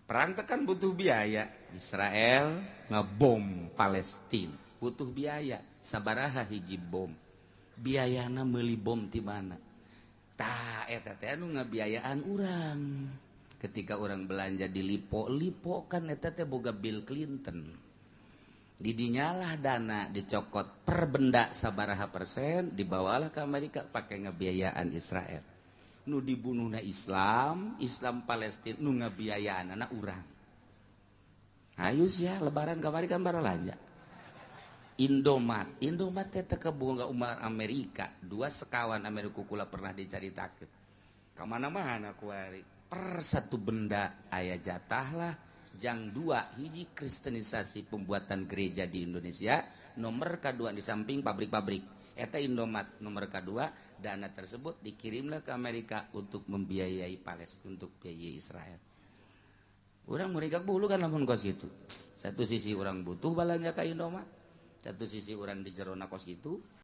Perang teh kan butuh biaya. Israel ngebom Palestina butuh biaya. Sabaraha hiji bom? Biayana meuli bom di mana? Tah, eta teh anu ngabiayaan urang. Ketika orang belanja di Lippo, Lippo kan eta teh boga Bill Clinton. Didinyalah dana dicokot per benda sabaraha persen, dibawalah ke Amerika, pakai ngebiayaan Israel. Nu dibunuhna Islam, Islam Palestina, nu ngabiayaan anak urang. Ayo ya, Lebaran kamari kan baralanja Indomaret. Indomaret teh teu kaboga umat Amerika. Dua sekawan Amerika kula pernah dicaritakeun. Kamana-mana kuari per satu benda aya jatah lah jang dua hiji kristenisasi pembuatan gereja di Indonesia. Nomor kedua, di samping pabrik-pabrik eta Indomaret, nomor kedua dana tersebut dikirimlah ke Amerika untuk membiayai Palestina, untuk biayai Israel. Orang mereka bulu kan lamun kos itu. Satu sisi orang butuh balanja ka Indomaret, satu sisi orang di jerona kos itu.